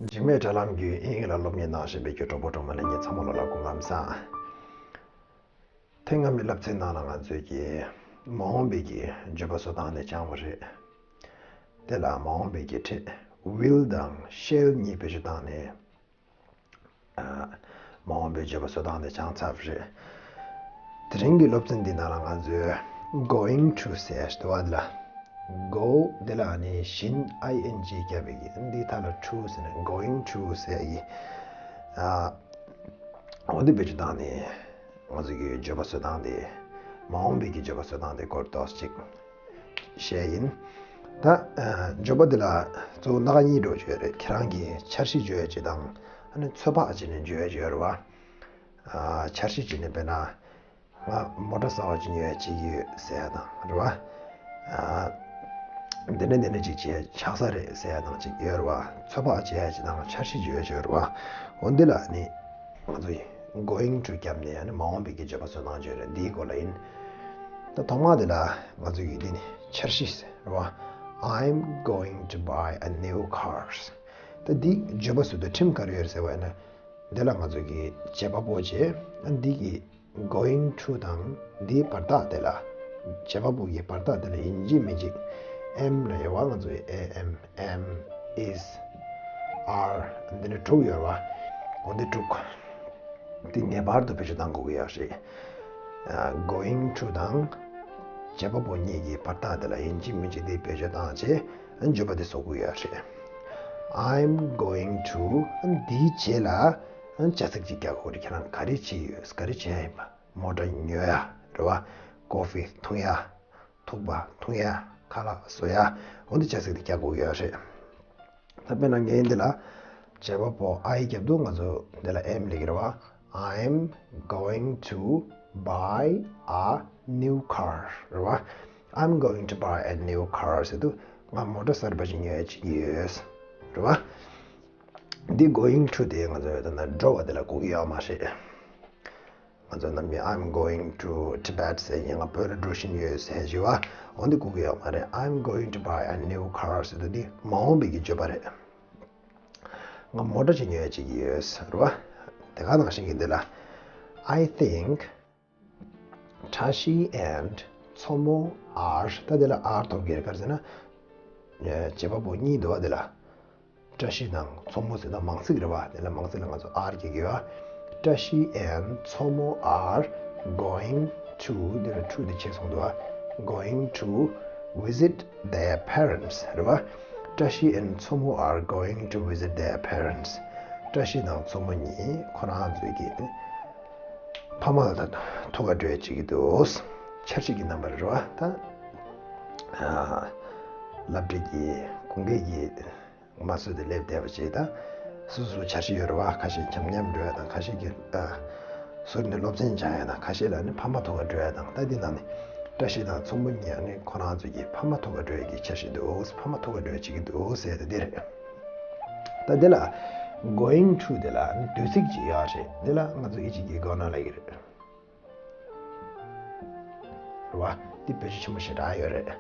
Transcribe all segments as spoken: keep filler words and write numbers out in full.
འཇིགས་མེད་དྲ་ལམ་བརྒྱུད་དབྱིན་ཡིག་ལ་སློབ་གཉེར་གནང་བཞིན་པའི་གི་གྲོགས་པོ་གྲོགས་མོ་ལྷན་རྒྱས་ཚང་མ་ལོ་ལ་སྐུ་ཁམས་བཟང་། ཐེངས་སྔ་མའི་བསླབ་ཚན་ནང་ལ་ང་ཚོས་ཀྱི་མ་འོངས་པའི་གི་བརྗོད་པ་བཟོ་སྟངས་དེ་སྦྱངས་པ་རེད། དེ་ལ་མ་འོངས་པའི་གི་ཕྲད་will དང་shall གཉིས་བེད་སྤྱོད་བཏང་ནས། ཨ། མ་འོངས་པའི་བརྗོད་པ་བཟོ་སྟངས་དེ་སྦྱངས་ཚར་བ་རེད། དེ་རིང་གི་སློབ་ཚན་འདི་ནང་ལ་ང་ཚོས་going to ཟེར་ཡ་ཞིག་འདུག་བ། འདི་ལ་go དེ་ལ་ཨ་ནི་བཞིན་ing བརྒྱབ་པའི་གི་འདིའི་མཐའ་ལ་to ཟེར་ནས་going to ཟེར་ཡ་གི། ཨ། འོ་འདི་བེད་སྤྱོད་བཏང་ནས་ང་ཚོ་གི་བརྗོད་པ་བཟོ་སྟངས་དེ། མ་འོངས་པའི་གི་བརྗོད་པ་བཟོ་སྟངས་དེ་སྐོར་ཏོག་ཙམ་ཅིག་བཤད་ཡིན། ད་ཨ་བརྗོད་པ་འདི་ལ་གཙོ་བོ་སྣ་ཁ་གཉིས་འགྲོ་གི་ཡོད་རེད། ཁྱེད་རང་གི་འཆར་གཞི་བརྗོད་ཡ་ཅིག་དང་། ཨ་ནི་ཚོད་དཔག་བྱས་ནས་བརྗོད་ཡ་ཅིག་ཡོད་རེད་བ། ཨ། འཆར་གཞི་བྱས་ནས་དཔེར་ན། ང་མོ་ཊ་གསར་པ་ཅིག་ཉོ་ཡ་ཅིག་ཡོད་ཟེར་ཡ་དང་རེད་བ། ཨ། འདི་འདྲ་འདི་འདྲ་ཅིག་བྱས་ཆགས་ས་རེད་ཟེར་ཡ་དང་ཅིག་ཡོད་རེད་བ། ཚོད་དཔག་བྱས་ཡ་ཅིག་དང་འཆར་གཞི་བརྗོད་ཡ་ཅིག་ཡོད་རེད་བ། འོ་འདི་ལ་ནི་ང་ཚོ་ཡི་going to བརྒྱབ་ནས་ཨ་ནི་མ་འོངས་པའི་གི་བརྗོད་པ་བཟོ་སྟངས་བརྗོད་རེད། འདིའི་སྐོར་ལ་ཡིན། ད་ཐོག་མ་དེ་ལ་ང་ཚོ་ཡི་འདི་ནི་འཆར་གཞི་ཟེར་རེད་བ། I'm going to buy a new car. ད་འདི་བརྗོད་པ་བཟོ་དུས་ཁྲིམས་ག་རེ་ཡོད་རེད་ཟེར་བ་ཡིན་ན། འདི་ལ་ང་ཚོ་གི་བྱེད་པ་པོ་བྱས། ཨ། འདི་གི་going to དང་འདིའི་བར་ཐག་དེ་ལ། བྱེད་པ་པོ་གི་བར་ཐག་དེ་ལ་ཡིན་གཅིག་མིན་གཅིག am ལ་ཡོད་བ། ང་ཚོ་ཡི་am, am, is, are འདི་ནི་དྲུག་ཡོད་བ། འོ་འདི་དྲུག་འདི་ངེས་པར་དུ་བེད་སྤྱོད་གཏང་དགོས་ཀྱི་ཡོད་རེད། ཨ། going to དང་བྱེད་པ་པོ་གཉིས་ཀྱི་བར་ཐག་དེ་ལ་ཡིན་གཅིག་མིན་གཅིག་འདི་བེད་སྤྱོད་བཏང་བྱས། ཨ། བརྗོད་པ་དེ་བཟོ་དགོས་ཀྱི་ཡོད་རེད། I'm going to ཨ། འདིའི་རྗེས་ལ། ཨ། བྱ་ཚིག་ཅིག་རྒྱག་དགོས་རེད། ཁྱེད་རང་ག་རེ་བྱེད་ཡོད། ག་རེ་བྱེད་ཡ་ཡིན་པ། མོ་ཊ་ཉོ་ཡ་རེད་བ། ཀོ་ཧྥི་འཐུང་ཡ། ཐུག་པ་འཐུང་ཡ། ཁ་ལག་བཟོ་ཡ། འོ་འདི་བྱ་ཚིག་དེ་རྒྱག་དགོས་ཀྱི་ཡོད་རེད། ད་དཔེར་ན་ངས་འདི་ལ་བྱེད་པ་པོ་I རྒྱབ་དུས་ང་ཚོ་འདི་ལ་am སླེབས་ཀྱི་རེད་བ། I'm going to buy a new car རེད་བ། I'm going to buy a new car ཟེར་དུས་ང་མོ་ཊ་གསར་པ་ཞིག་ཉོ་ཡ་ཅིག་ཡོད་རེད་བ། འདི་going to དེ་ང་ཚོ་ད་ལྟ་འགྲོ་བ་དེ་ལ་གོ་གི་ཡོད་མ་རེད། ང་ཚོ་ནམ་རྒྱུན་I'm going to Tibet ཟེར་ཡིན། ང་བོད་ལ་འགྲོ་བཞིན་ཡོད་ཟེར་ཞུ་བ། འོ་འདི་གོ་གི་ཡོད་མ་རེད། I'm going to buy a new car ཟེར་དུས་འདི་མ་འོངས་པའི་གི་བརྗོད་པ་རེད། ང་མོ་ཊ་ཅིག་ཉོ་ཡ་ཅིག་ཡོད་ཟེར་བ། དེ་ག་ནང་བཞིན་གྱི་འདི་ལ། I think Tashi and Tsomo are ད་འདི་ལ་are ཐོགས་ཀྱི་རེད། ག་རེ་ཟེར་ན། བྱེད་པ་པོ་གཉིས་འདུག་བ་འདི་ལ། བཀྲ་ཤིས་དང་མཚོ་མོ་ཟེར་ན་མང་ཚིག་རེད་བ། དེ་ལ་མང་ཚིག་ལ་ང་ཚོ་are རྒྱག་གི་ཡོད། བཀྲ་ཤིས་and Tsomo are going to འདི་ལ་to འདི་ཆད་སོང་འདུག་བ། Going to visit their parents རེད་བ། བཀྲ་ཤིས་and Tsomo are going to visit their parents. བཀྲ་ཤིས་དང་མཚོ་མོ་གཉིས་ཁོ་རང་ཚོའི་གི་ཕ་མ་ལ་ཐུག་ག་འགྲོ་ཡ་བྱེད་ཀྱི་འདུག་འཆར་གཞི་གི་རྣམ་པ་རེད་བ། ད་ཨ་སློབ་གྲྭའི་གི་དགུན་ཁའི་གི་མ་སུ་དེ་སླེབས་བསྡད་པ་བྱས། ད་སོ་སོ་འཆར་གཞི་ཡོད་རེད་བ། ཁ་ཤས་འཆམ་མཉམ་འགྲོ་ཡ་དང་། ཁ་ཤས་ཀྱི་ཨ་ཟུར་ནས་སློབ་ཚན་སྦྱང་ཡ་དང་། ཁ་ཤས་ལ་ནི་ཕ་མ་ཐུག་ག་འགྲོ་ཡ་དང་། ད་འདི་ནང་ནས་བཀྲ་ཤིས་དང་མཚོ་མོ་གཉིས་ནི་ཁོ་རང་ཚོ་གི་ཕ་མ་ཐུག་ག་འགྲོ་ཡ་གི་འཆར་གཞི་འདུག་ཕ་མ་ཐུག་ག་འགྲོ་ཡ་བྱེད་ཀྱི་འདུག་ཟེར་ཏེ་འདི་རེད། ད་འདི་ལ་going to དེ་ལ་ནི་ཟློས་ཚིག་ཅིག་ཡོད་རེད། འདི་ལ་ང་ཚོ་ཨི་ཇི་གི་gonna ལབ་ཀྱི་རེད། རེད་བ། འདི་བེད་སྤྱོད་ཆེན་པོ་ཞེ་དྲག་ཡོད་རེད།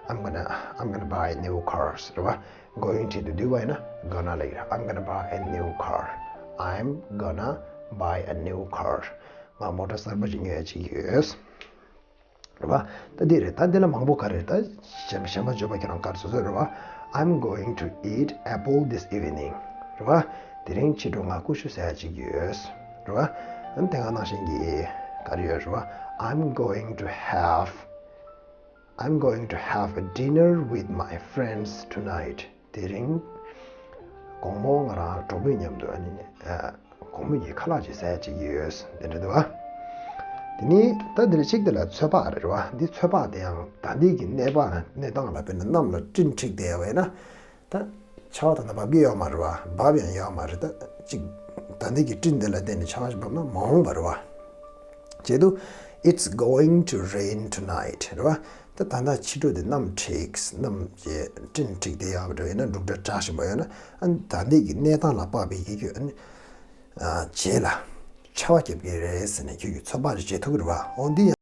I'm gonna, I'm gonna buy a new car རེད་བ། Going to དེ་བསྡུས་པ་ཡིན་ན་gonna ལབ་ཀྱི་རེད། I'm gonna buy a new car. I'm gonna buy a new car. ང་མོ་ཊ་གསར་པ་ཅིག་ཉོ་ཡ་ཅིག་ཡོད། རེད་བ། ད་འདི་རེད། ད་འདི་ལ་མང་པོ་ག་རེ་རེད། ད་གཞན་པ་གཞན་པ་བརྗོད་པ་ཁྱེད་རང་ག་རེ་བཟོ་བཟོ་རེད་བ། I'm going to eat apple this evening. རེད་བ། དེ་རིང་ཕྱི་དྲོ་ང་ཀུ་ཤུ་ཟ་ཡ་ཅིག་ཡོད། རེད་བ། ཨ་ནི་དེ་ག་ནང་བཞིན་གྱི་ག་རེ་ཡོད་རེད་བ། I'm going to have, I'm going to have a dinner with my friends tonight. དེ་རིང་དགོང་མོ་ང་རང་གྲོགས་མོའི་མཉམ་དུ་ཨ་ནི་ཨ་དགོང་མོ་ཡི་ཁ་ལག་ཅིག་ཟ་ཡ་ཅིག་ཡོད། དེ་འདྲ་འདུག་བ། དེ་ནི་ད་འདི་ལ་གཅིག་དེ་ལ་ཚོད་དཔག་རེད་བ། འདི་ཚོད་དཔག་དེ་ཡང་ད་ལྟའི་གི་གནས་པ་གནས་སྟངས་ལ་དཔེར་ན་གནམ་ལ་སྤྲིན་འཁྲིགས་བསྡད་པ་ཡིན་ན། ད་ཆར་པ་ད་ལྟ་འབབ་ཀྱི་ཡོད་མ་རེད་བ། འབབ་ཡང་ཡོད་མ་རེད། ད་གཅིག་ད་ལྟའི་གི་སྤྲིན་འདི་ལ་བརྟེན་ནས་ཆར་པ་ཞིག་འབབ་ན་མ་འོངས་པ་རེད་བ། བྱས་དུས་It's going to rain tonight རེད་བ། ད་ད་ལྟ་ཕྱི་དྲོ་དེ་གནམ་འཁྲིགས། གནམ་གྱི་སྤྲིན་འཁྲིགས་བསྡད་ཡོད་པ་འདྲ་ཡིན་ན། འབྲུག་སྒྲ་གྲགས་བཞིན་པ་ཡོད་ན། ཨ་ནི་ད་ལྟའི་གི་གནས་སྟངས་ལ་དཔག་པའི་གི་ཁྱོད་ཨ་ནི་ཨ་རྗེས་ལ་ཆར་པ་རྒྱབ་ཀྱི་རེད་ཟེར་ནས་ཁྱོད་ཀྱིས་ཚོད་དཔག་ཅིག་བྱེད་ཐུབ་ཀྱི་རེད་བ། འོ་འདི་